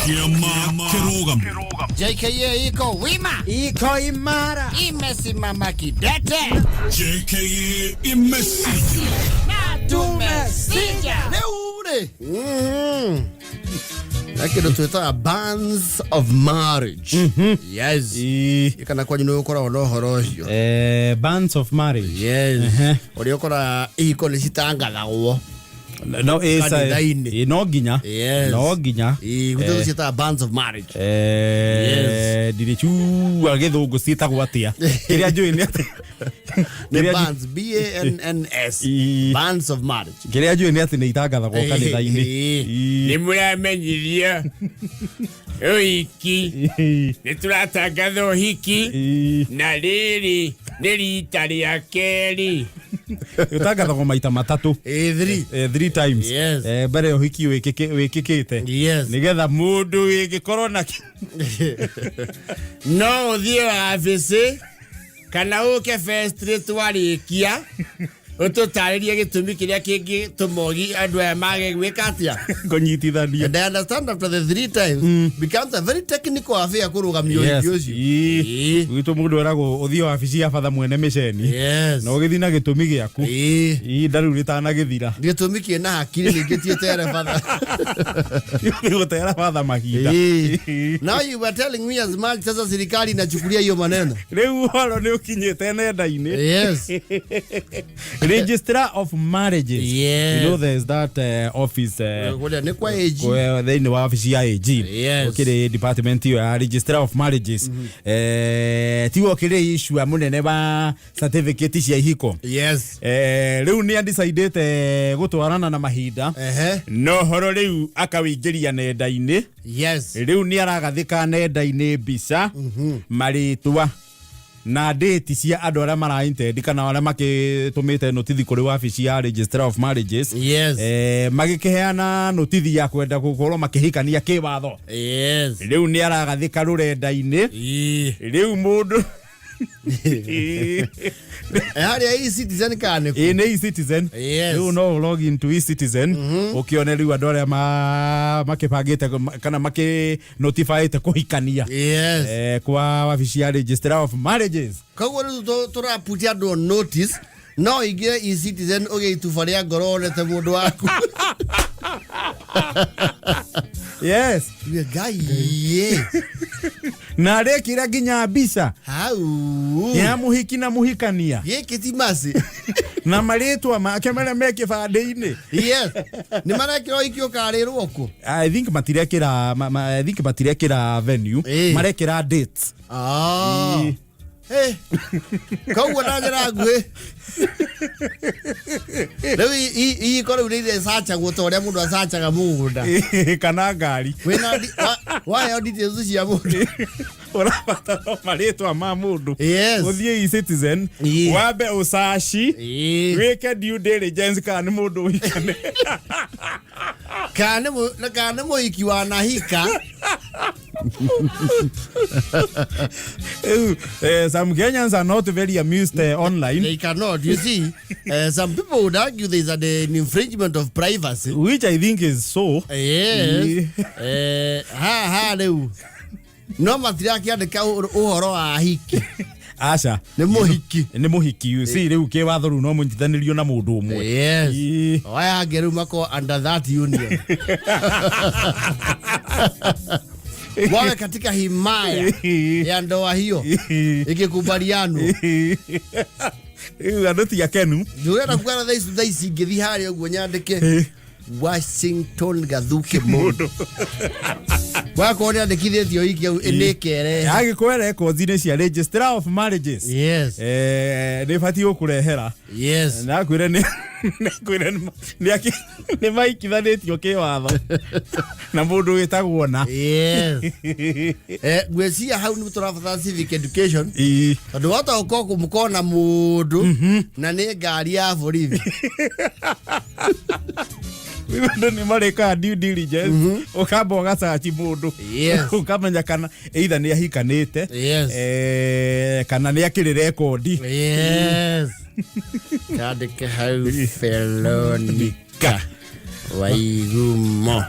Kĩama kĩrũgamu. JKA iko wima, Iko imara. Imesimama kidete. JKA imesija. Na tumesija. Rĩu rĩ na kĩndũ twĩtaga bands of marriage, yes. Kana kwanyu nĩ ũkoragwo na ũhoro ũcio? Bands of marriage. Yes. Ũrĩa ũkoraga ihiko nĩ citangathagwo No, kanitha-inĩ. No nginya. Yes. No nginya. Gwitũ ciĩtaga bands of marriage. Ndirĩ cua gĩthũngũ ciĩtagwo atĩa. Kĩrĩa njũĩ nĩ atĩ Nĩ bands, banns. Bands of marriage. Kĩrĩa njũĩ nĩ atĩ nĩ itangathagwo kanitha-inĩ. Nĩ mũramenyithio ũhiki, nĩ tũratangatha ũhiki na rĩrĩ nĩ rita rĩa kerĩ. Ũtangathagwo maita matatũ. Three. Three times. Yes. Mbere ũhiki wĩkĩkĩte. Nĩgetha mũndũ wĩngĩkorwo na No ũthiĩ wabici kana ũke vestry twarĩkia ũtũtarĩrie gĩtũmi kĩrĩa kĩngĩtũma andũ aya mage gwĩka atĩa. Kũnyitithanio. And I understand after the three times becomes a very technical affair kũrũgamia ũhiki ũcio. Gwitũ mũndũ eragwo ũthiĩ wabici ya batha mwene mĩceni na ũgĩthiĩ na gĩtũmi gĩaku ihinda rĩu rĩtanagĩthira. Gĩtũmi kĩna hakiri ningĩ tietere batha. Gũtera batha mahinda. Now you were telling me as much, sasa serikali inachukulia hiyo maneno. Rĩu ũhoro nĩ ũkinyĩte nenda-inĩ. Registrar of marriages. You know there's that office Kũrĩa nĩ kwa AG. Thĩinĩ wa wabici ya AG. Ũkĩrĩ department ĩyo ya registrar of marriages, tiwe ũkĩrĩ issue mũnene wa certificate cia ihiko. Rĩu nĩ andicaidĩte gũtwarana na mahinda no horo rĩu akawĩingĩria nenda-inĩ. Rĩu nĩ aragathĩka nenda-inĩ mbica, marĩtwa na date cia andũ arĩa mara intend kana arĩa makĩtũmĩte notithi kũrĩ wabici ya registrar of marriages, magĩkĩheana notithi ya kwenda gũkorwo makĩhikania kĩwatho. Rĩu nĩ aragathĩka rũrenda-inĩ. Rĩu mũndũ Harĩa e-Citizen kana nĩ kũ? Ĩ, nĩ e-Citizen. Rĩu no log into e-Citizen ũkĩone rĩu andũ arĩa makĩbangĩte kana makĩ notifyĩte kũhikania kwa wabici ya registrar of marriages. Koguo rĩu tũraputia andũ on notice no ingĩre e-Citizen ũgĩe ituba rĩa ngoro wonete mũndũ waku. Uge, Ngai ĩ. Na arekĩra nginya mbica hau ya mũhiki na mũhikania gĩkĩ ti maci. Na marĩtwa make marĩa me kĩbandĩ-inĩ. Yes, nĩ marekĩra ũhiki ũkarĩrwo kũ? I think matirekĩra venue. Marekĩra dates. Ah. Koguo na njĩra nguhĩ rĩu ihiko rĩu nĩ irecachagwo ta ũrĩa mũndũ acacaga mũgũnda kana ngari. Wĩna waheo details cia mũndũ. Ũrabatara marĩtwa ma mũndũ, ũthiĩ e-Citizen, wambe ũcaci, wĩke due diligence kana nĩ mũndũ ũhikane. Kana nĩ mũhiki wanahika. Rĩu, some Kenyans are not very amused online. They cannot, you see, some people would argue there is an infringement of privacy. Which I think is so. Yes. Ha ha, rĩu no matirakĩandĩka ũhoro wa hiki. Aca. Nĩ mũhiki. Nĩ mũhiki, you see, rĩu kĩwatho rĩu no mũnyithanĩrio na mũndũ ũmwe. Aya angĩ rĩu makorwo under that union wawe katika himaya ya ndoa hiyo ikikubalianwo. Rĩu andũ ti akenu. Ndũrenda kuga na thaa ici ngĩthiĩ harĩa ũguo nyandĩke Washington Gathuke mũndũ wakorwo nĩ andĩkithĩtio hiki au nĩkerehe. Agĩkwe records-inĩ cia registrar of marriages, nĩ batiĩ gũkũrehera. Nakwĩre nĩ nakwĩre nĩ maikithanĩtio kĩwatho na mũndũ wĩtagwo na Yes, ngwĩciria hau nĩ tũrabatara civic education tondũ wahota gũkorwo mũkorwo na mũndũ na nĩ ngari ya borithi. Rĩu andũ nĩ marĩkaga due diligence, ũkamba ũgacaci mũndũ, ũkamenya kana either nĩ ahikanĩte kana nĩ akĩrĩ rekondi. Yes, kandĩke hau Veronica. Waigumo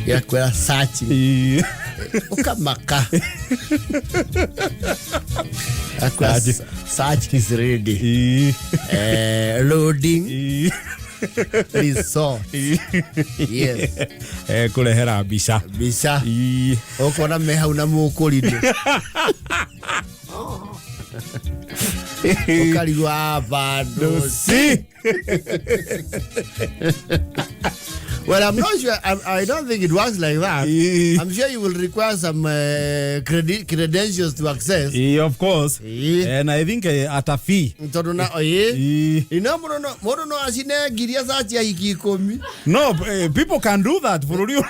Gĩakwĩra searching. Ũkamaka. Gĩakwĩra Search. search is ready. Loading result. Yes. Kũrehera mbica. Mbica. Ũkona me hau na mũkũrinũ. Ũkarigwo bandũ. Si. Well, I'm not sure. I don't think it works like that. I'm sure you will require some credentials to access. Of course. And I think at a fee. Tondũ na ĩĩ. Ino mũndũ no acine ngiria search ya hiki 10. No, people can do that. Bũrũri ũyũ.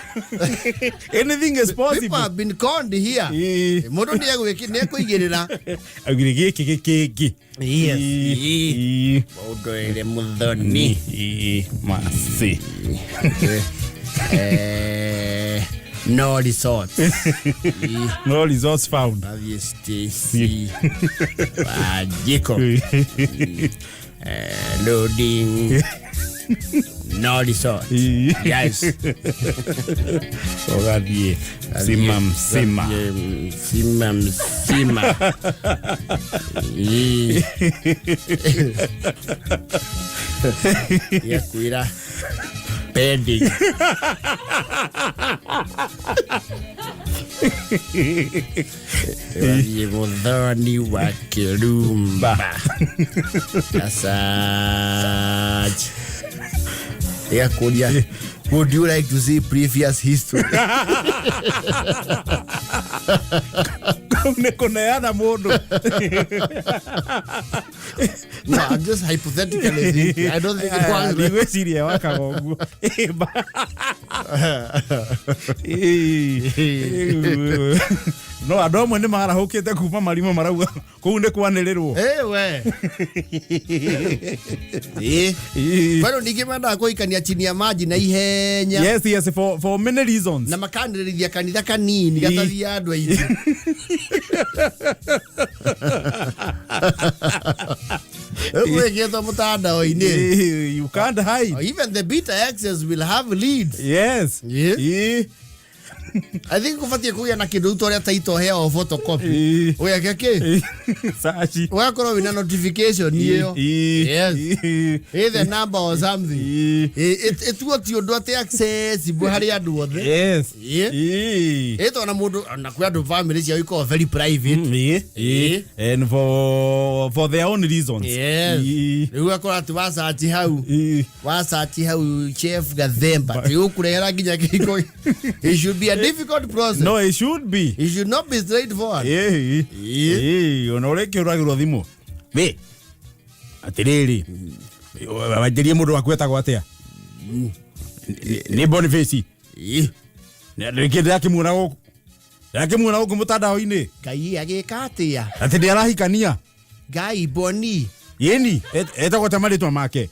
Anything is possible. People have been conned here. Mũndũ nĩekũigĩrĩra. Augire gĩkĩ gĩkĩngĩ. Yes. Maũndũ ĩrĩ mũthoni. Masi. No results. No results found. Mathiĩ Stacy wa Jacob. Loading. No result. Yes. Ũgathiĩ msima msima. Msima msima. Yakwĩra pending. Wathiĩ mũthoni wa Kĩrumba. Asaj. Ĩgakũria, would you like to see previous history? Kau nĩ kũneana mũndũ. No, I'm just hypothetically thinking. I don't think it works. Ndigwĩciria wakaga ũguo. No andũ amwe nĩ marahũkĩte kuma marima marauga kũu nĩ kwanĩrĩrwo. We. Bado ningĩ mendaga kũhikania chini ya maji na ihenya. Yes, yes, for many reasons. Na makanĩrĩria kanitha kanini gatathiaga andũ aingĩ. Ũgwĩkĩtwo mũtandao-inĩ. You can't hide. Even the beta access will have leads. Yes. Yeah. I think ũbatiĩ kũgĩa na kĩndũ ta ũrĩa title heao photocopy. Ũgeke kĩ? Sachi. Ũgakorwo wĩna notification ĩyo. Yes. Either number or something. Ĩtuo ti ũndũ atĩ accessible harĩ andũ othe. Yes. Ĩtwo na mũndũ na kwĩ andũ family ciao ikoragwo very private. And for their own reasons. Yes. Rĩu ũgakora atĩ wacaci hau. Wacaci hau Chef Gathemba. Ti ũkũrehera nginya kĩhiko. It should be a difficult process. No, it should be. It should not be straightforward. Ona ũrĩa kĩũragĩrwo thimũ. We. Atĩrĩrĩ. Wanjĩrie mũndũ waku etagwo atĩa? Nĩ Boniface. Rĩngĩ ndĩrakĩmuona gũkũ. Ndĩrakĩmuona gũkũ mũtandao-inĩ. Ngai agĩka atĩa? Atĩ ndĩarahikania. Ngai Boni. Yeni, etagwo ta marĩtwa make.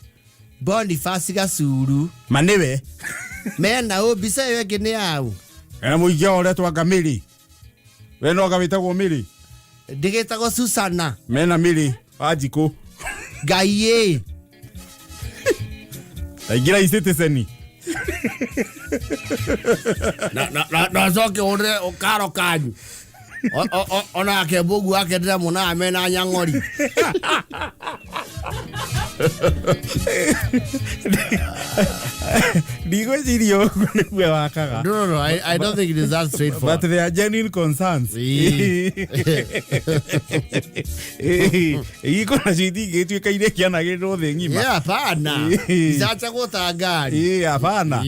Boniface Gacuru. Ma nĩwe. Mena ũ mbica ĩyo ĩngĩ nĩ yaũ? Ena mũingĩ wa ũretwo anga Mĩrĩ. We no anga wĩtagwo Mĩrĩ. Ndĩgĩtagwo Susana. Mena Mĩrĩ wa Njikũ. Ngai ĩ. Taingĩra e-Citizen. Na coke ũrĩre karo kanyu. Onake mbũgu wake ndĩramuonaga mena nyang'ori. Ndigwĩciria ũguo nĩguo wakaga. No, I don't think it is that straightforward. But there are genuine concerns. Iko nacio itingĩtuĩka iria kĩanagĩrĩrwo thĩ ng'ima. Yeah, hapana. Icachagwo ta ngari. Hapana.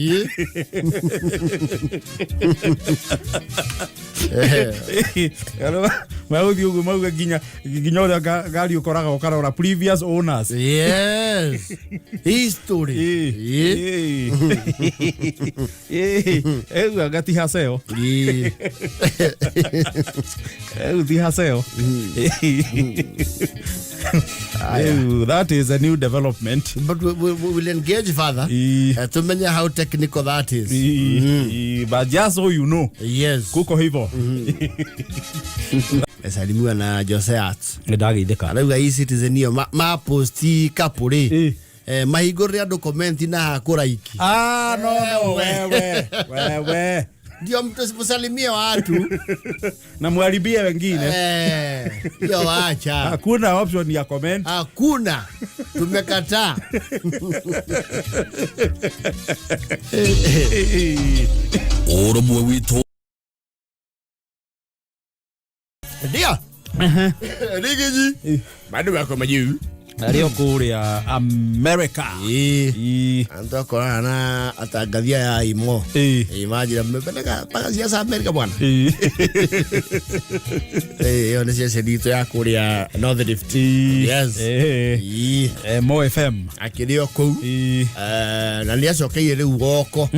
Magũthiĩ ũguo mauga nginya ũrĩa ngari ũkoraga ũkarora previous owners. Yes. History. Ĩu anga ti haceo. Ĩu ti haceo. That is a new development. But we will engage further to menye how technical that is. But just so you know. Yes. Kuko hivo. Esalimiwa na Jose Arts. Nĩndagĩithĩka. Arauga e-Citizen ĩyo ma posti couple rĩ. Mahingũrĩre andũ comment na hakũraiki. Ah, no no, wewe wewe. Ndio mtusalimie watu. Na mwaribie wengine. Hiyo wacha. Hakuna option ya comment. Hakuna, tumekataa. Ũrũmwe witũ. Ndio rigiji Bado wako majuu. Arĩ o kũrĩa America. Ĩ. Antu akorana na atangathia ya imo. Imagine mmepeleka mpaka siasa Amerika bwana. Hiyo ni siasa itũ ya kũrĩa North Rift. Yes. Mo FM. Akĩrĩ o kũu. Na nĩ acokeire rĩu goko.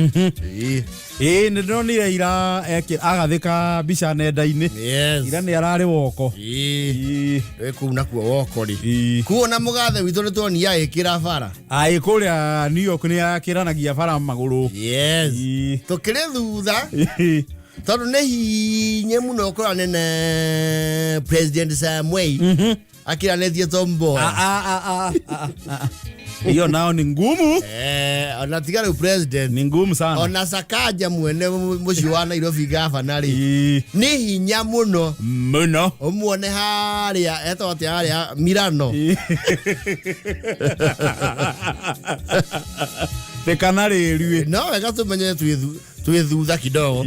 Ĩ, nĩ ndĩronire ira agathĩka mbica nenda-inĩ. Ira nĩ ararĩ woko. Wĩ kũu nakuo woko rĩ. Kuo na mũgathe witũ nĩ tuonia agĩkĩra bara. Aĩ, kũrĩa New York nĩ akĩranagia bara magũrũ. Yes. Tũkĩrĩ thutha tondũ nĩ hinye mũno ũkorane na President Samuel akĩranĩtie Tom Mboya. Hiyo nao ni ngumu. Ona tiga rĩu president ni ngumu sana. Ona Sakaja mwene mũciĩ wa Nairobi gavana rĩ nĩ hinya mũno mũno. Ũmuone harĩa etagwo atĩa harĩa Milano. Thekana rĩrue. No wega tũmenye twĩ thutha kidogo.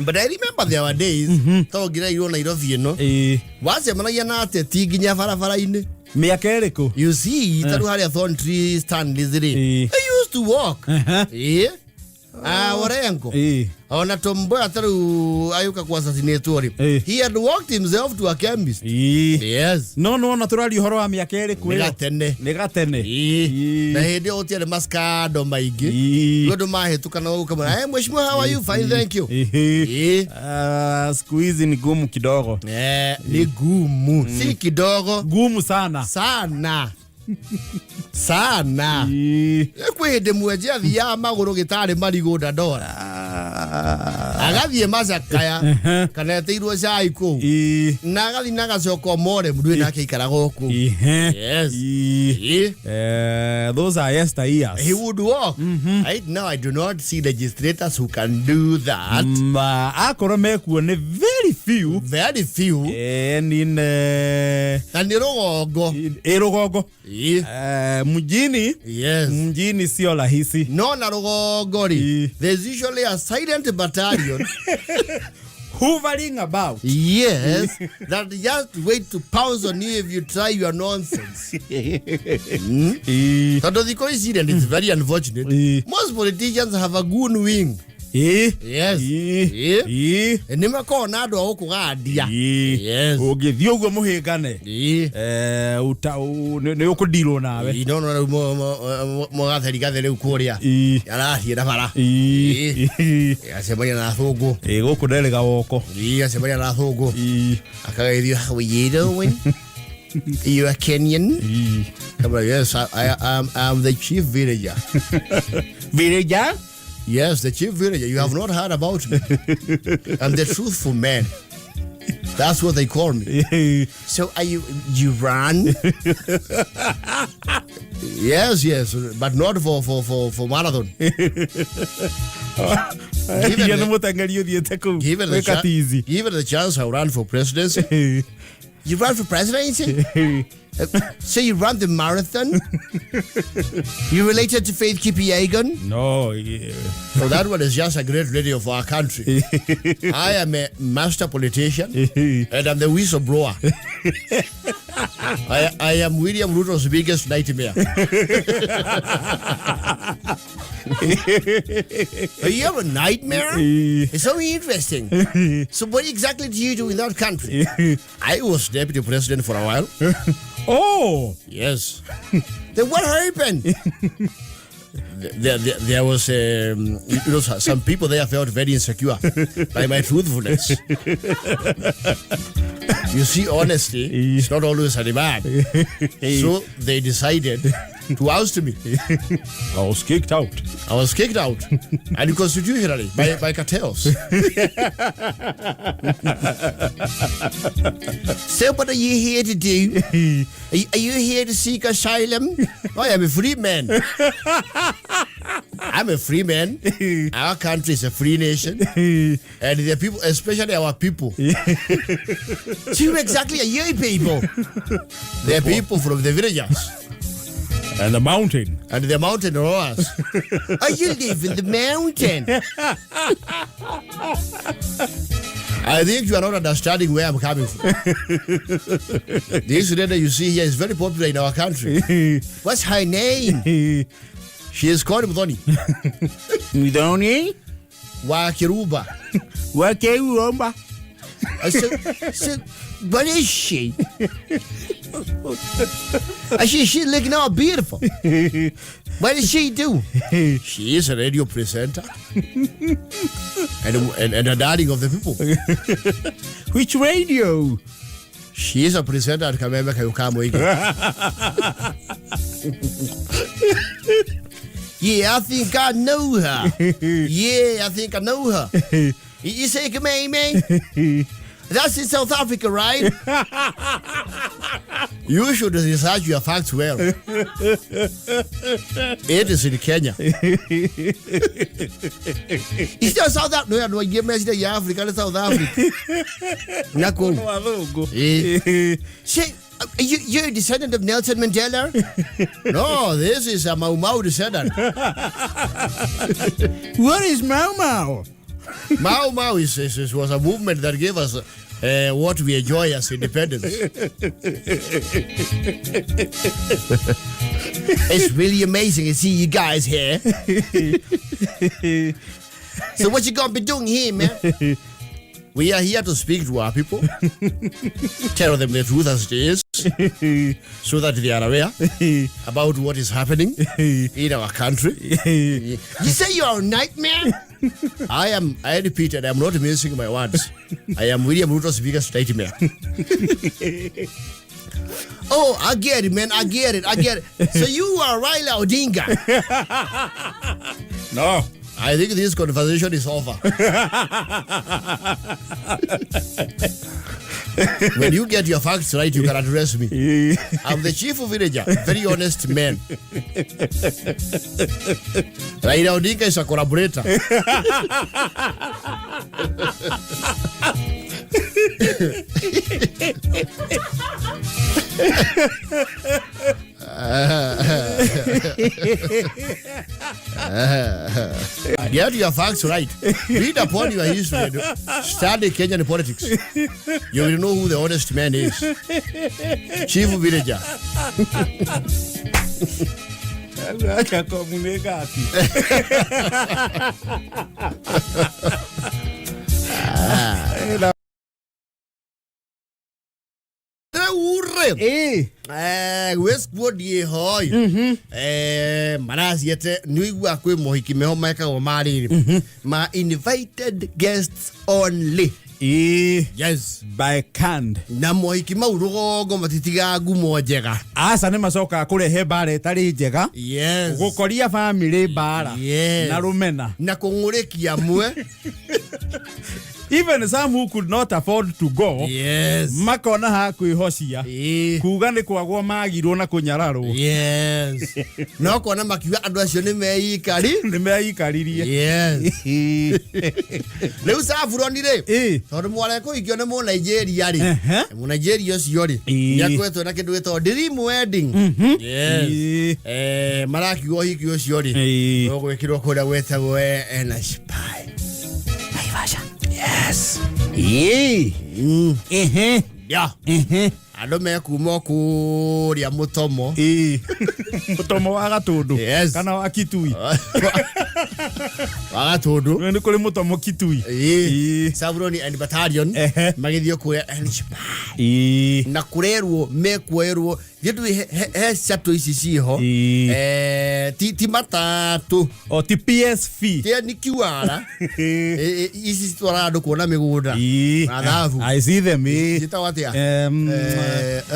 But I remember there were days to ngĩreirwo Nairobi ĩno wacemanagia na ateti nginya barabara-inĩ. Mĩaka ĩrĩkũ? You see, ta rĩu harĩa Thorntree Stanleys rĩ, they used to walk. Orengo. Ona Tom Mboya ta rĩu agĩũka ku assassinate rĩ, he had walked himself to a chemist. Yes. No no, ona tũraria ũhoro wa mĩaka ĩrĩkũ Nĩ ĩyo? gatene. Nĩ gatene. Na hĩndĩ ĩyo gũtiarĩ maskando maingĩ. Rĩu andũ mahĩtũkana ũkamwĩra, "Hey, mheshimiwa, how are you? Fine, thank you." Siku hizi ni gumu kidogo. Ni gumu. Si kidogo. Gumu sana. Sana. Sana. Kwĩ hĩndĩ mwenje athiaga magũrũ gĩtarĩ marigũ Dandora. Agathiĩ macakaya kana etĩirwo cai kũu. Na agathiĩ na agacoka Omore mũndũ wĩna aikaraga o kũu. Yes. Those are yesteryears. He would walk. Right now I do not see legislators who can do that. Akorwo mekuo nĩ very few. Very few. Na nĩ rũgongo. Ĩ rũgongo. Mjini. Yes. Mjini sio rahisi. No na rũgongo rĩ, there's usually a silent battalion hovering about. Yes, that just wait to pounce on you if you try your nonsense. Tondũ thikũ ici, and it's very unfortunate, most politicians have a goon wing. Yes. Nĩ makoragwo na andũ a gũkũgandia. Yes. Ũngĩthiĩ ũguo mũhĩngane nĩ ũkũndirwo nawe. No no rĩu mũgatheri gathe rĩu kũrĩa arathiĩ na bara acemania na athũngũ. Gũkũ nderĩga woko. Acemania na athũngũ akageithio, "How are you doing? You are Kenyan?" Kamera, "Yes, I am the chief villager." Villager? Yes, the chief villager. You have not heard about me. I'm the truthful man. That's what they call me. So are you run? Yes, yes, but not for marathon. Given given the chance, I'll run for presidency. You run for presidency? So you run the marathon? You related to Faith Kipyegon? No. Yeah. So that one is just a great lady of our country. I am a master politician and I'm the whistleblower. I am William Ruto's biggest nightmare. You have a nightmare? It's so interesting. So what exactly do you do in that country? I was deputy president for a while. Oh! Yes. Then what happened? There was, you know, some people there felt very insecure by my truthfulness. You see, honestly, it's not always a demand. So they decided To oust me. I was kicked out. I was kicked out and constitutionally by cartels. So what are you here to do? Are you here to seek asylum? I am a free man. I'm a free man. Our country is a free nation. And the people, especially our people. So who exactly are you people? They're people from the villages. And the mountain. And the mountain roars. Oh, you live in the mountain. I think you are not understanding where I'm coming from. This lady you see here is very popular in our country. What's her name? She is called Muthoni. Muthoni? Wa Kiruba. Wa Kiruba. So, what is she? She looking all beautiful. What does she do? She is a radio presenter. and a darling of the people. Which radio? She is a presenter at Kameme Kayukamo. Yeah, I think I know her. Yeah, I think I know her. You say Kameme? That's in South Africa, right? You should research your facts well. It is in Kenya. It's not South Africa. No, no, you Africa, South Africa. Nako. Say, you're a descendant of Nelson Mandela? No, this is a Mau Mau descendant. What is Mau Mau? Mau Mau was a movement that gave us what we enjoy as independence. It's really amazing to see you guys here. So what you gonna be doing here, man? We are here to speak to our people, tell them the truth as it is, so that they are aware about what is happening in our country. You say you are a nightmare? I am, I repeat, and I am not mincing my words. I am William Ruto's biggest nightmare. Oh, I get it, man. I get it. I get it. So you are Raila Odinga. No. I think this conversation is over. When you get your facts right, you can address me. I'm the chief of villager, very honest man. Raila Odinga is a collaborator. Get your facts right. Read upon your history. Study Kenyan politics. You will know who the honest man is. Chief villager. Westwood ye hoi. Maraciete nĩũigua kwĩ mohiki meho mekagwo ma rĩrĩ ma invited guests only. Yes. By canned. Na mohiki mau rũgongo matitiga ngumo njega. Aca nĩ macokaga kũrehe mbara ĩtarĩ njega. Yes. Gũkoria family mbara. Yes. Na rũmena. Na kũng'ũrĩkia amwe. Even some who could not afford to go, yes, makona ha kwĩhocia kuga nĩ kwagwo magirwo na kũnyararwo. Yes. No kona makiuga andũ acio nĩ meikari, nĩ meikaririe. Yes. Rĩu Saffron rĩ, tondũ mware kũhikio nĩ mũ Nigeria rĩ, mũ Nigeria ũcio rĩ, nĩakoretwo na kĩndũ gĩtagwo dream wedding. Yes. Marakiuga ũhiki ũcio rĩ, ũgwĩkĩrwo kũrĩa gwĩtagwo Enaspai. Naivasha. Yes. Yeah. Yeah. Andũ mekuma kũrĩa Mũtomo. Mũtomo wa Gatũndũ. Yes. Kana wa Kitui. Wa Gatũndũ. Nĩ kũrĩ Mũtomo Kitui. Saffron and Battalion magĩthiĩ kũrĩa Enaspai. Na kũrerwo mekuoerwo gĩtũ he catũ ici ciho. Ti matatũ. O ti PSV. Ti nĩ QR. Ici citwaraga andũ kuona mĩgũnda. Na thabu. I see them. Ciĩtagwo atĩa?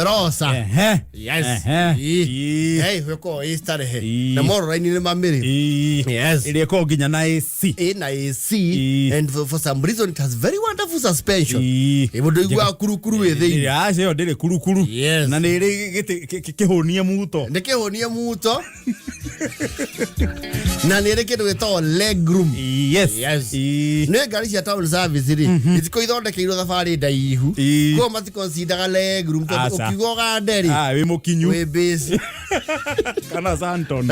Rosa. Ehe. Yes. Ehe. Ii. Hey, ĩkoragwo ĩ starehe. Ii. Na moro-inĩ nĩ mamĩrĩ. Ii. Yes. Ĩrĩa ĩkoragwo nginya na AC. Ĩna AC Ii. and for some reason it has very wonderful suspension. Ii. Ĩ, mũndũ iguaga kurukuru wĩ thĩinĩ. Aca ĩyo ndĩrĩ kurukuru. Yes. Na nĩ ĩrĩ gĩtĩ kĩhũnie muto. Nĩ kĩhũnie muto. Na nĩ ĩrĩ kĩndũ gĩtagwo leg room. Yes. Yes. Ii. Nĩ ngari cia town service rĩ, itikũ ithondekeirwo thabarĩ ndaihu. Ii. Koguo maticonsideraga leg room tondũ Aca. ũkiuga ũgande rĩ, Ah, wĩ mũkinyu. wĩ base. Kana Santon.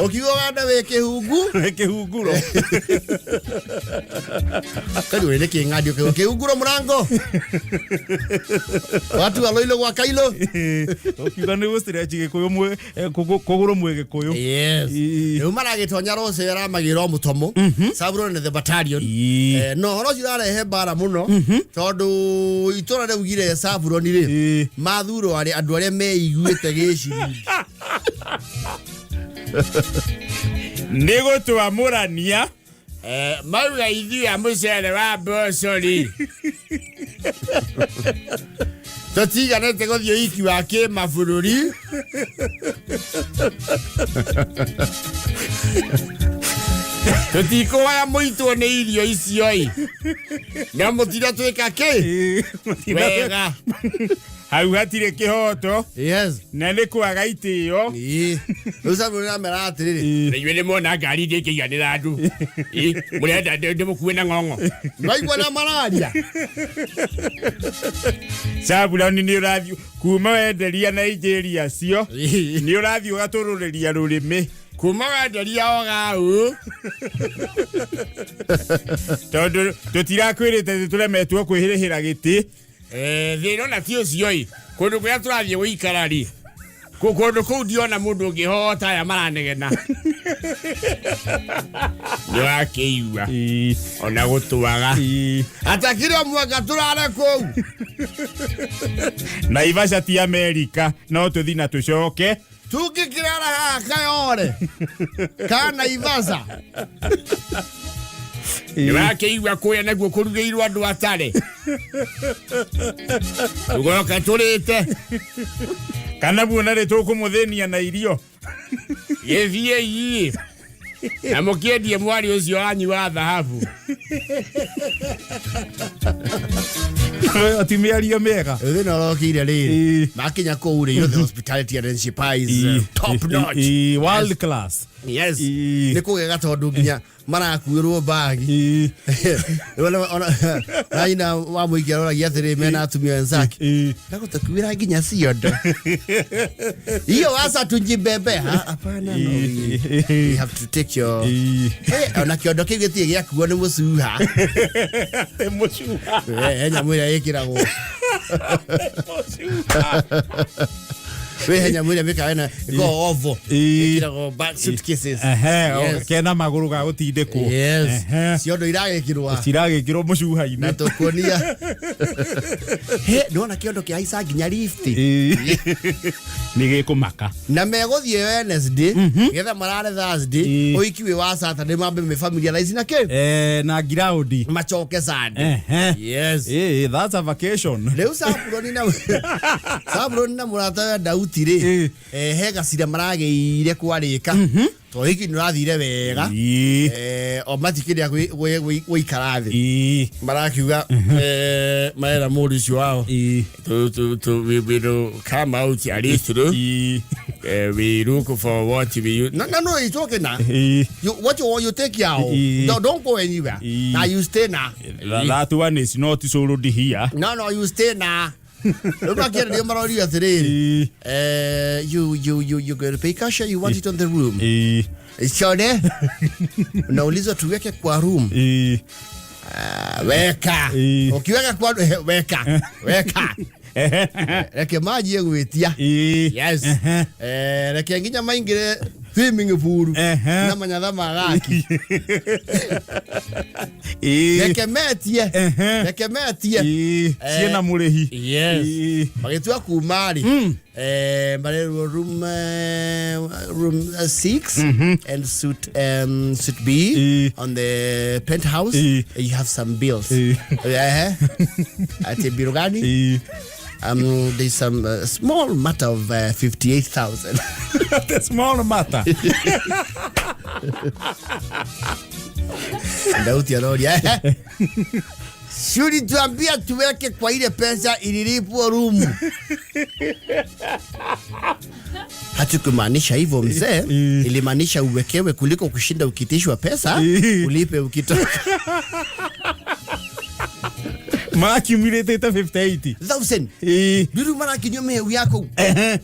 Ũkiuga ũgande wĩ kĩhungu. Wĩ kĩhunguro. Kari wĩ nĩ kĩng'andio kĩu kĩhunguro mũrango. Watu aloilo gwa kailo. Ũkiuga nĩ gũ-stretch gĩkũyũ mwĩ kũgũrũ mwĩ gĩkũyũ. Yes. Ii. Rĩu maragĩtonya Rosa ĩramagĩra o mũtomo. Saburo and the battalion. Ii. No ũhoro ũcio ũrarehe mbara mũno tondũ itũra rĩaugire Saburoni rĩ Ii. mathurwo arĩa andũ arĩa meiguĩte gĩciringi. Nĩ gũtwamũrania mauga ithuĩ a mũcere wa mboco rĩ tũtiganĩte gũthiĩ ũhiki wa kĩmabũrũri. Tũtikũhoya mũitwo nĩ irio icio ĩ no mũtira twĩka kĩ Ii. wega hau hatirĩ kĩhoto Yes. na nĩ kwaga itĩo. Ii. Rĩu Saburoni amera atĩrĩrĩ Na inyuĩ nĩ mwona ngari ndĩngĩiganĩra andũ. Ĩ, mũrenda ndĩmũkue na ng'ong'o. Waigua na mararia. Sabuloni nĩ ũrathiĩ kuma wenderia Nigeria cio nĩ ũrathiĩ ũgatũrũrĩria rũrĩmĩ kuma wenderia ogau tondũ tũtirakwĩrĩte tũremetwo kwĩrĩhĩra gĩtĩ. Thĩna ona ti ũcio ĩ kũndũ kũrĩa tũrathiĩ gũikara rĩ kũndũ kũu ndiona mũndũ ũngĩhota aya maranegena. Nĩ wakĩigua Ii. ona gũtwaga. Ii. Atakire mwaka tũrare kũu. Naivasha ti Amerika no tũthi na tũcoke. Tũngĩkĩrara haha Kayore kana Naivasha. Nĩ wakĩigua kũrĩa naguo kũrugĩirwo andũ atarĩ. Tũgoka tũrĩte. Kana muona rĩ tũkũmũthĩnia na irio. Gĩthiĩ ii. Na mũkĩendie mwarĩ ũcio wanyu wa thahabu. Ti mĩario mĩega. Thĩna ũrokire rĩrĩ Ii. makinya kũu rĩ, you know, the hospitality and ship is top notch. Ii, world class. Yes. Ii. Nĩ kũgega tondũ nginya marakuĩrwo mbagi. Ii. Na nyina wa mũingĩ aroragia atĩrĩ mena atumia wenzake. Ii. Ndagũtakuĩra nginya ciondo. Hiyo wasa tunjibebe. Hapana, no. We have to take your Ii. Ona kĩondo kĩu gĩtirĩ gĩakuo nĩ mũcuha. Nĩ mũcuha. He nyamũ ĩrĩa ĩkĩragwo. Mũcuha. Wĩ he nyamũ ĩrĩa mĩkawa ĩna ĩkoragwo ovo. Ii. Ĩkĩragwo back suitcases. Ehe, Yes. kena magũrũ ga gũtindĩkwo. Yes. Ehe. Ciondo iragĩkĩrwo. Ciragĩkĩrwo mũcuha-inĩ. Na tũkuonia. He, ndona kĩondo kĩhaica nginya lift. Ii. Nĩ gĩkũmaka. Na megũthiĩ Wednesday getha marare Thursday Ii. ũhiki wĩ wa Saturday mambe me familiarize na kĩ Na ground. macoke Sunday. Ehe. Yes. That's a vacation. Rĩu Saburoni na Saburoni na mũrata we Dauti rĩ Ii. he gacira maragĩire kwarĩka tondũ ũhiki nĩ ũrathire wega. Ii. O matikĩrĩa gũikara thĩ Ii. marakiuga marera mũndũ ũcio wao Ii. We will come out a little. Ii. We look for what we use. No, no, no, it's okay now. Ii. You, what you want, you take your Ii. No, don't go anywhere. Ii. Now you stay now. That one is not sold here. No, no, you stay now. Rĩu makĩenderio marorio atĩrĩrĩ Ii. You going to pay cash or you want it on the room? Ii. Chone. Unaulizwa tuweke kwa room. Ii. Weka. Ii. Ukiweka kwa weka. Weka. Reke maji gwĩtia. Ii. Yes. Reke nginya maingĩre Swimming pool Ehe. na manyatha magaki. Ĩĩ. Reke metie. Ehe. Reke metie. Ĩĩ. Ciĩna mũrĩhi. Yes. Ĩĩ. Magĩtua kuma rĩ, marerwo room room 6 and suite B Ĩĩ. on the penthouse. Ĩĩ. You have some bills. Ĩĩ. Ehe. Ati biro gani? Ĩĩ. There's some small matter of 58,000. The small matter. Ndauti aroria, "Ehe. Si ulituambia tuweke kwa ile pesa ililipwa rumu?" Hatukumaanisha hivyo mzee, ilimaanisha uwekewe kuliko kushinda ukitishwa pesa ulipe ukitoka. Maakiumĩrĩtĩte 58. Thousand. Ĩĩ. Rĩu marakinywo mĩhĩu yaku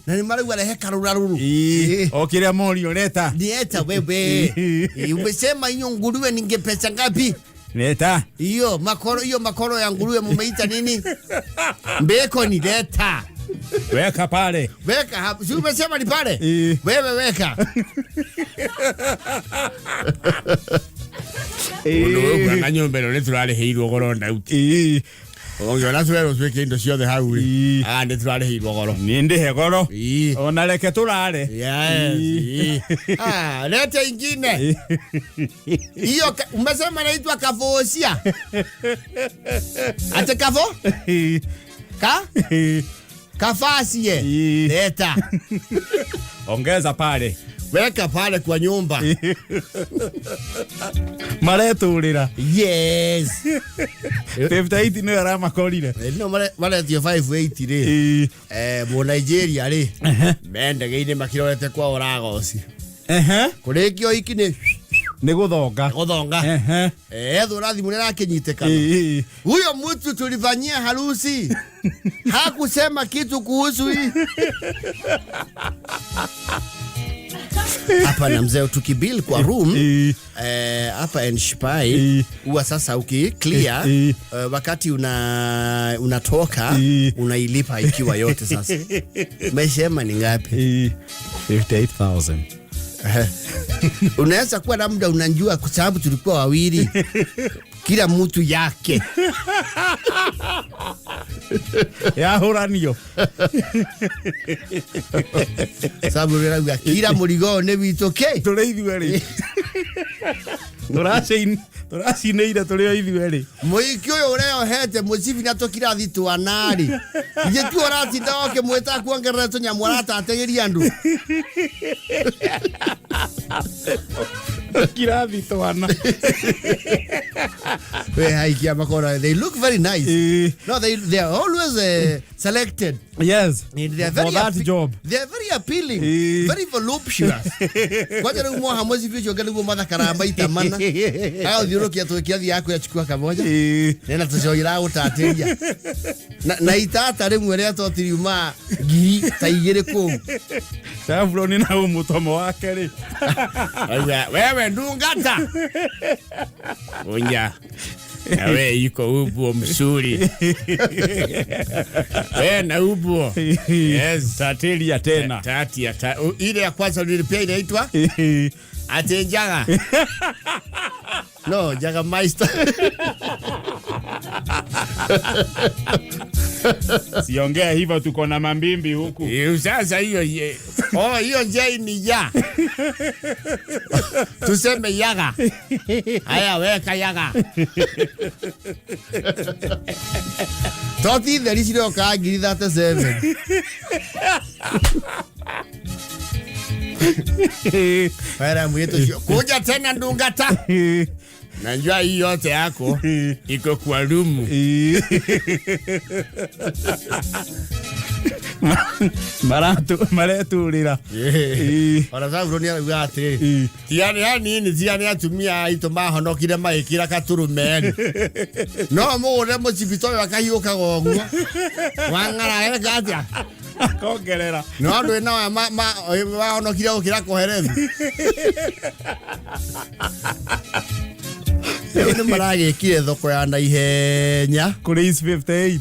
na nĩ marauga rehe karũrarũrũ. Ĩĩ. O kĩrĩa morio leta. Nieta wewe. Umesema hiyo nguruwe ninge pesa ngapi? Leta. Hiyo makoro, hiyo makoro ya nguruwe mumeita nini? Bacon leta. Weka pale. Weka hapo. Si umesema ni pale? Ĩĩ. Wewe weka. Mũndũ ũyũ na nyũmba ĩno nĩ tũrarĩhĩirwo goro Ndauti. Ĩĩ. Ũngĩona twerwo twĩke indo ciothe hau rĩ, Ĩĩ. ah, nĩ tũrarĩhĩirwo goro. Nĩ ndĩhe goro. Ĩĩ. Ona reke tũrare. Yes. Ĩĩ. Ah, leta ingine. Hiyo umesema inaitwa kavosia. Ate kavo? Ĩĩ. Ka? Ĩĩ. Kafasie. Ĩĩ. Leta. Ongeza pale. Weka pale kwa nyumba. Maretũrĩra. Yes. 58 nĩyo aramakorire. No maretio 580 rĩ. Ĩĩ. Mu Nigeria rĩ. Mendege-inĩ makirorete kwao Lagos. Ehe. Kũrĩkio iki nĩ Nĩ gũthonga. gũthonga. Ehe. Ethũra thimũ nĩ arakĩnyitĩkana. Ĩĩ. Huyo mtu tulifanyia harusi hakusema kitu kuhusu hii. Hapa na mzee tukibill kwa room Ĩĩ. hapa Nshpai Ĩĩ. huwa sasa uki clear Ĩĩ. wakati unatoka Ĩĩ. unailipa ikiwa yote sasa. Umesema ni ngapi? Ĩĩ. 58,000. Unaweza kuwa labda unajua kwa sababu tulikuwa wawili, kila mtu yake. Yahũranio. Sababu rĩrauga kila mũrigo nĩ witũ kĩ Tũrĩ ithuerĩ. Tũracinĩire tũrĩ o ithuerĩ. Mũiki ũyũ ũreohete mũcibi na tũkirathi twanarĩ ithe tu ũratinda ũkĩmwĩta kuongerera tũnyamũ aratatĩgĩria andũ. Kirathi twana. We haikia makona they look very nice. Ĩĩ. No, they are always selected. Yes. And they are For very that job. They are very appealing, Ĩĩ. very voluptuous. Kwanja rĩu mwoha mũcibi ũcio ũngĩ nĩguo mathakaraga maita mana. Agathiũrũkia tũkĩathi yaku yachukua kamoja. Ĩĩ. Nena tũcogi ragũtatĩria. Na itata rĩmwe rĩa toti riuma ngiri ta igĩrĩ kũu. Saburoni na mũtomo wake rĩ. Auga, wewe ndungata. Unya. Na we iko ubuo mzuri. We na ubuo. Yes. Tatĩria tena. Tati ya Ile ya kwanza nilipia inaitwa Ĩĩ. ati njaga. No, njaga meister. Siongea hivyo, tuko na mambimbi huku. Sasa hiyo Oh, hiyo njia ni ya. Tuseme yaga. Haya, weka yaga. Toti theri ciroka ngiri 37. Wera mwitu cio. Kuja tena ndungata. Najua hii yote yako iko kwa rumu. Mareturĩra. Ona Sauro nĩ arauga atĩrĩrĩ, tiga nĩ hanini, tiga nĩ atumia aitũ mahonokire magĩkĩra katũrũme-rĩ, no mũgũre mũcibi ta ũyũ akahiũkaga ũguo wang'ara eka atĩa? Akongerera. No andũ ĩna aya mahonokire gũkĩra kũherethi. Rĩu nĩ maragĩkire thoko ya naihenya. Kũrĩ East 58.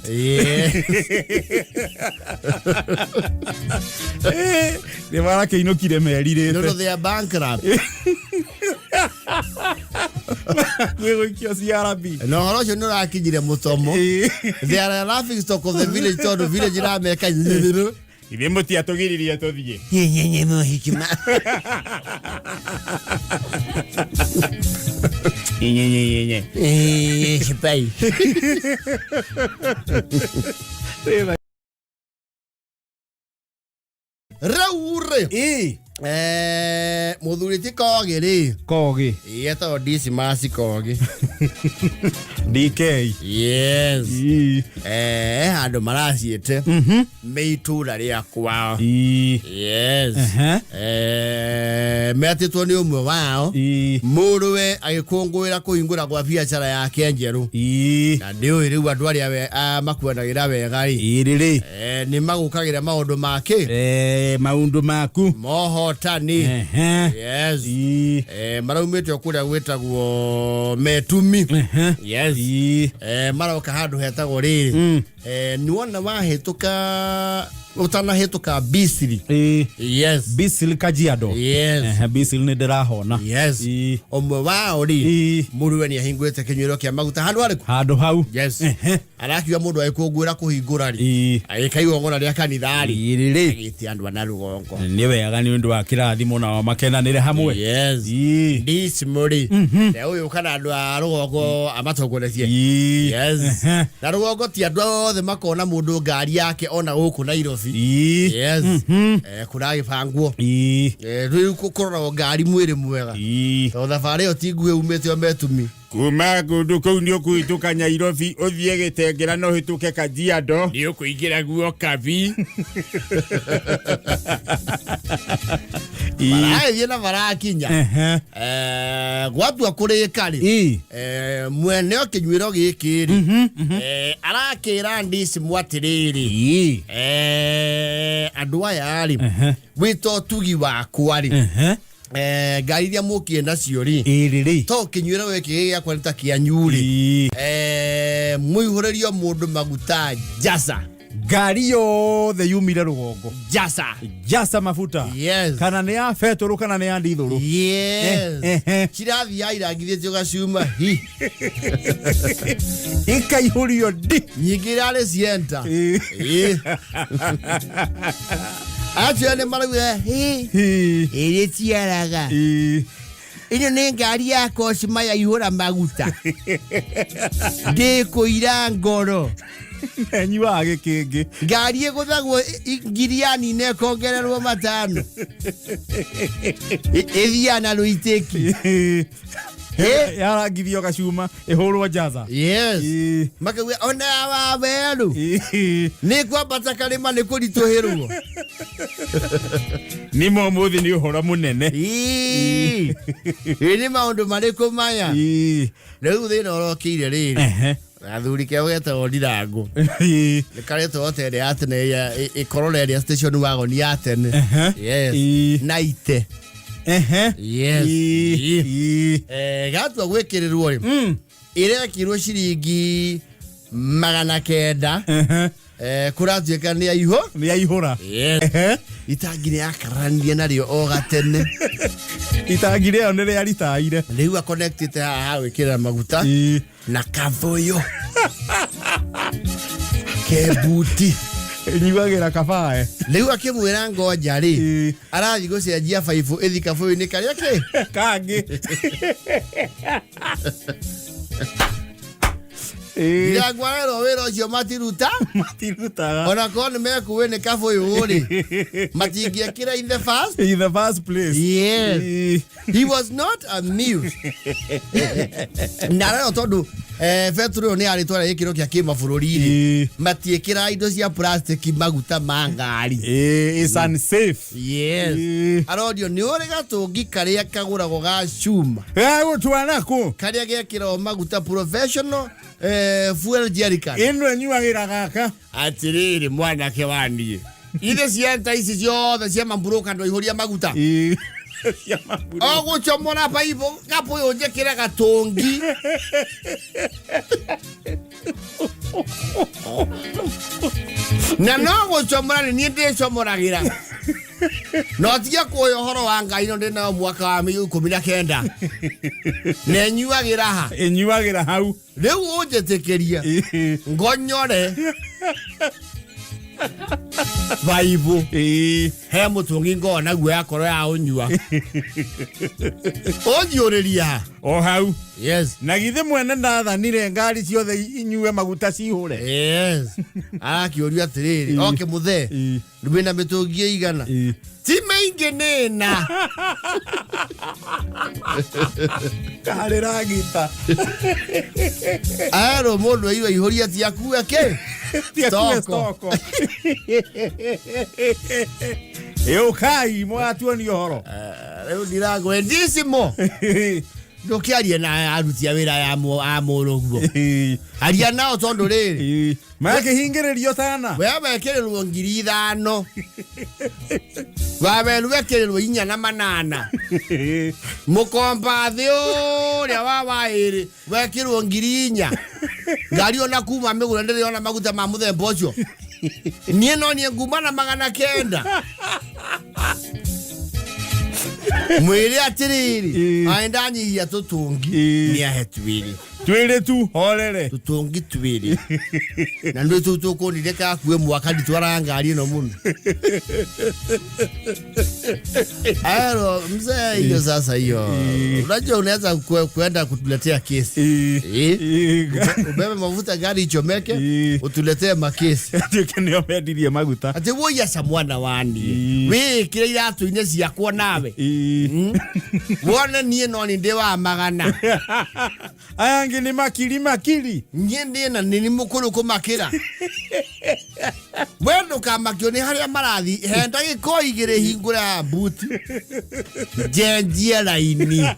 Nĩ marakĩinũkire merirĩte. Nĩ they are bankrupt. Gwĩgũikio CRB. Na ũhoro ũcio nĩ ũrakinyire mũtomo. They are a laughing stock of the village tondũ village irameka. Ithuĩ mũtiatũgiririe tũthiĩ. Nyenyenye mohikima. Nyenyenyenye. Sipai. Rĩu rĩ. Mũthuri ti Kogi rĩ. Kogi. Etagwo Dismas Kogi. DK. Yes. Handũ maraciĩte. Nĩ itũra rĩa kwao. Yes. Metĩtwo nĩ ũmwe wao. Mũrũwe agĩkũngũĩra kũhingũra kwa biacara yake njerũ. Na nĩ ũĩ rĩu andũ arĩa makuanagĩra wega rĩ. Rĩ. Nĩ magũkagĩra maũndũ make. Maũndũ maku. Mohotani. Yes. Maraumĩte o kũrĩa gwĩtagwo Metumi. Yes. Maroka handũ hetagwo rĩrĩ. Nĩwona wahĩtũka ũtanahĩtũka Bisiri. Yes. Bisiri Kajiado. Yes. Bisiri nĩ ndĩrahona. Yes. Ũmwe wao rĩ mũrũwe nĩ ahingũrĩte kĩnyuĩro kĩa maguta handũ harĩkũ? Handũ hau. Yes. Arakiuga mũndũ agĩkũngũĩra kũhingũra rĩ. Agĩka igongona rĩa kanitha rĩ. Agĩtia andũ a na rũgongo. Nĩ wega nĩ ũndũ wa kĩrathimo nao makenanĩre hamwe. Yes. Ndicimũ rĩ. Ũyũ kana andũ a rũgongo amatongoretie. Yes. Na rũgongo ti andũ othe makona mũndũ ngari yake ona gũkũ Nairobi. Yes. Kũragĩbangwo. Rĩu kũroragwo ngari mwĩrĩ mwega. Tondũ thabarĩ ĩyo ti nguhĩ umĩte o Metumi. Kuma kũndũ kũu nĩ ũkũhĩtũka Nairobi ũthiĩ Gĩtengera na ũhĩtũke Kajiado. Nĩ ũkũingĩra guo Kabi. Maragĩthiĩ na marakinya. Gwatua kũrĩka rĩ. Mwene o kĩnyuĩro gĩkĩ rĩ. Arakĩra Ndicimũ atĩrĩrĩ. Andũ aya rĩ. Wĩta ũtugi wakwa rĩ. Ngari iria mũkie nacio rĩ. To kĩnyuĩro gĩkĩ gĩakwa nĩ ta kĩanyu rĩ. Mũihũrĩrio mũndũ maguta jaca. Ngari yothe yumire rũgongo. Jaca. Jaca mafuta. Yes. Kana nĩ ya betũrũ kana nĩ ya ndithũrũ. Yes. Cirathiĩ irangithĩtio gacuma hi. Ikaihũrio ndi. Nyingĩ irarĩ cienta. Acio nĩ marauga hi. Ĩrĩ ciaraga. Ĩno nĩ ngari ya Cosma yaihũra maguta. Ndĩkũira ngoro. Enyuaga gĩkĩngĩ. Ngari ĩgũthagwo ngiriani na ĩkongererwo matano. Ĩthiaga na rũitĩki. Yarangithio gacuma ĩhũrwo njaza. Yes. Makauga ona wa werũ. Nĩ kwambata karĩma nĩ kũritũhĩrwo. Nĩ ma ũmũthĩ nĩ ũhoro mũnene. Ĩ nĩ maũndũ marĩkũ maya? Rĩu thĩna ũrokĩire rĩrĩ. Athuri keo getagwo Ndirango. Nĩ karetwo hoteli ya tene ĩkorora ĩrĩa station wagon ya tene. Yes. Na ite. Yes. Gatua gwĩkĩrĩrwo rĩ. Ĩrekirwo ciringi 900. Kũratuĩka nĩ aihũ. Nĩ aihũra. Yes. Itangi nĩ yakaranirie narĩo o gatene. Itangi rĩo nĩ rĩaritaire. Rĩu akonectĩte haha ha gwĩkĩrĩra maguta. Na kathũyũ. Kebuti. Nyuagĩra kabae. Rĩu akĩmwĩra ngoja rĩ. Arathiĩ gũcenjia baibũ ĩthi kabũyũ-inĩ karĩa kĩ? Kangĩ. Ndirango arerwo wĩra ũcio matiruta. Matirutaga. Ona korwo nĩ mekuĩ nĩ kabũyũ rĩ. Matingĩekĩra in the first. In the first place. Yes. He was not amused. Na arerwo tondũ betũrũ ĩyo nĩ yarĩtwo gĩkĩro kĩa kĩmabũrũri rĩ. Matiĩkĩraga indo cia plastic maguta ma ngari. It's unsafe. Yes. Arorio nĩ ũrĩ gatũngi karĩa kagũragwo ga cuma. Gagũtwara kũ? Karĩa gekĩragwo maguta professional fuel jerrycan. Ĩno ĩnyuagĩra gaka. Atĩrĩrĩ mwanake wa niĩ. Ithe cienta ici ciothe cia mamburoka ndwaihũria maguta. Cia maburu. O gũcomora baibũ kabũyũ njĩkĩre gatũngi. Na no gũcomora nĩ niĩ ndĩcomoragĩra. No tige kũya ũhoro wa Ngai no ndĩ nayo mwaka wa 19. Na ĩnyuagĩra ha? Ĩnyuagĩra hau. Rĩu ũnjĩtĩkĩrie ngonyore baibũ he mũtũngi ngona guo yakorwo ya ũnyua. Ũnjiũrĩrie ha? O hau. Yes. Na githĩ mwene ndathanire ngari ciothe inyue maguta cihũre. Yes. Arakĩũrio atĩrĩrĩ, oke mũthee, wĩna mĩtũngi ĩigana? Ti mĩingĩ nĩ ĩna. Karĩ ragita. Erwo mũndũ airwo aihũrie ti akue kĩ? Ti akue Stoko. stoko. Ĩũkai mũgatuonia ũhoro. Rĩu ndiragwe ndicimo. Ndũkĩarie na aruti a wĩra ya a mũrũguo. Aria nao tondũ rĩrĩ. Makĩhingĩrĩrio tana. We wekĩrĩrwo 5,000. Waweru wekĩrĩrwo 4,800. Mũkomba thĩ ũrĩa wa waĩrĩ wekĩrwo 4,000. Ngari ona kuma mĩgũnda ndĩrĩ ona maguta ma mũthemba ũcio. Niĩ no niĩ nguma na 900. Mwĩre atĩrĩrĩ, aĩ ndanyihia tũtũngi nĩ ahe twĩrĩ. Twĩrĩ tu horere. Tũtũngi twĩrĩ. Na nĩ tũu tũkũnire kakue mwaka nditwaraga ngari ĩno mũno. Ero mzee, hiyo sasa hiyo. Unajua unaweza kwenda kutuletea kesi. Ubebe mafuta gari ichomeke, utuletee makesi. Tuĩke nĩo mendirie maguta. Atĩ woi aca mwana wa niĩ. Wĩĩkĩre iratũ-inĩ ciakwa nawe. Wone niĩ no nĩ ndĩ wa 100. Aya angĩ nĩ makiri makiri. Niĩ ndĩ na nĩ mũkũrũ kũmakĩra. We ndũkamakio nĩ harĩa marathiĩ. He ndagĩka o igĩrĩ hingũre haha mbuti. Njenjie raini.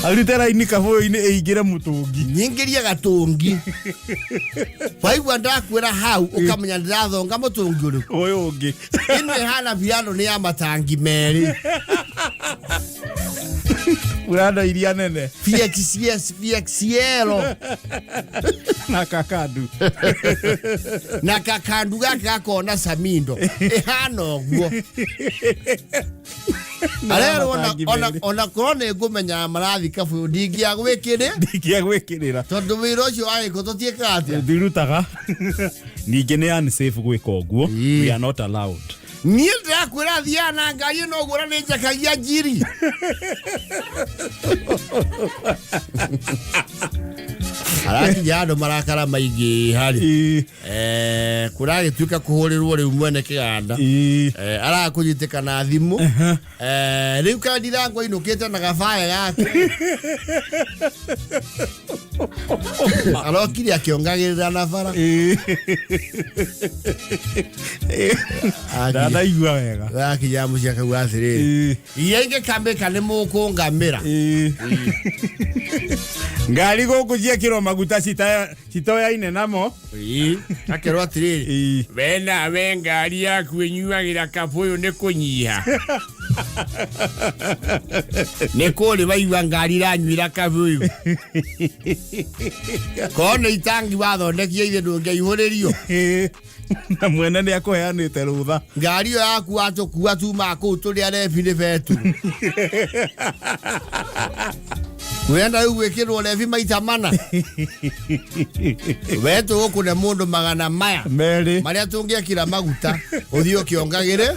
Arute raini kabũyũ-inĩ ĩingĩre mũtũngi. Nyingĩrie gatũngi. Waigua ndakwĩra hau ũkamenya ndĩrathonga mũtũngi ũrĩkũ. Ũyũ ũngĩ. Ĩno ĩhana birano nĩ ya matangi merĩ. Burano iria nene. VXS, VXL. Na kakandu. Na kakandu gaka gakona Samindo. Ĩhana ũguo. Arerwo ona korwo nĩ ngũmenya marathi kabũyũ ndingĩagwĩkĩrĩ. Ndingĩagwĩkĩrĩra. Tondũ wĩra ũcio wa gĩko tũtiĩkaga atĩa? Ndirutaga. Ningĩ nĩ unsafe gwĩka ũguo. We are not allowed. Niĩ ndĩrakwĩra thiaga na ngari ĩno ũguo na nĩ njakagia njiri. Arakinya andũ marakara maingĩ harĩ. Kũragĩtuĩka kũhũrĩrwo rĩu mwene kĩganda. Arakũnyitĩka na thimũ. Rĩu kandirango ainũkĩte na gabaya gake. Arokire akĩongagĩrĩra na bara. Ndanaigua wega. Akinya mũciĩ akauga atĩrĩrĩ, iria ingĩkamĩka nĩ mũkũngamĩra. Ngari gũkũ ciekĩrwo maguta citoyaine namo. Akerwo atĩrĩrĩ, we nawe ngari yaku ĩnyuagĩra kabũyũ nĩ kũnyiha. Nĩ kũrĩ waigua ngari iranyuĩra kabũyũ. Korwo nĩ itangi wathondekia ithe ndũngĩaihũrĩrio. Na mwene nĩ akũheanĩte rũtha. Ngari ĩyo yaku watũkua tuma kũu tũrĩ arebi nĩ betũrũ. Wenda rĩu gwĩkĩrwo rebi maita mana. We tũgũkũne mũndũ 200 maya. Merĩ. Marĩa tũngĩekĩra maguta ũthiĩ ũkĩongagĩre.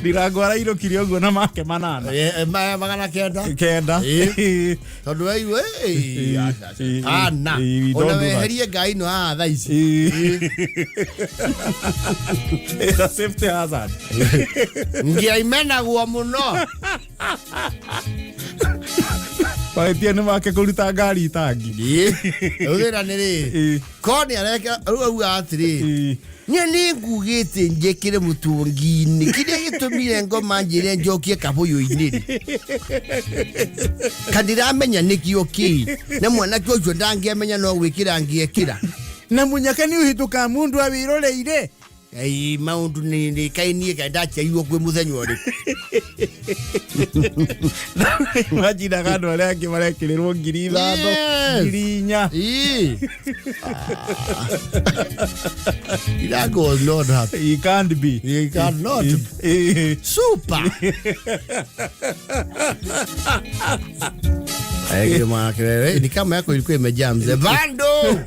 Ndirango arairũkire ũguo na make 8. 900. 9. Tondũ waigua, ana. Ona weherie ngai ĩno haha thaa ici. It's a safety hazard. Ngĩaimenagwo mũno. Mahĩtia nĩ make kũruta ngari itangi. Rĩu thĩna nĩ rĩrĩ. Korwo nĩ areka, rĩu auga atĩrĩrĩ. Niĩ nĩ ngugĩte njĩkĩre mũtũngi-inĩ. Kĩrĩa gĩtũmire ngoma njĩre njokie kabũyũ-inĩ rĩ. Ka ndiramenya nĩkĩo kĩ. Na mwanake ũcio ndangĩamenya no gwĩkĩra angĩekĩra. Na munyaka nĩ ũhĩtũkaga mũndũ awĩroreire. Ai maundu ni ni kai niĩ kaĩ ndaciarirwo kwĩ mũthenya ũrĩkũ? Imagine andũ arĩa angĩ marekĩrĩrwo 5,000, 4,000. Ii. That was not happy. He can't be. He cannot be. Super. Ni kama yako ilikuwa imejaa mzee. Bando.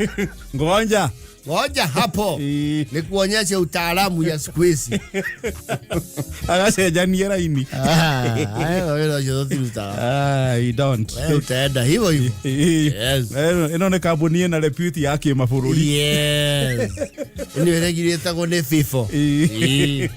Ngoja. Ngoja hapo. Nikuonyeshe utaalamu ya siku hizi. Agacenjanie raini. Ah, hayo wĩra ũcio tũtirutaga. Ah, you don't. Wewe utaenda hivyo hivyo. Yes. Ĩno nĩ kambuni ĩna repute ya kĩmabũrũri. Yes. Nĩ ĩregirĩtagwo nĩ FIFA. Ĩĩ.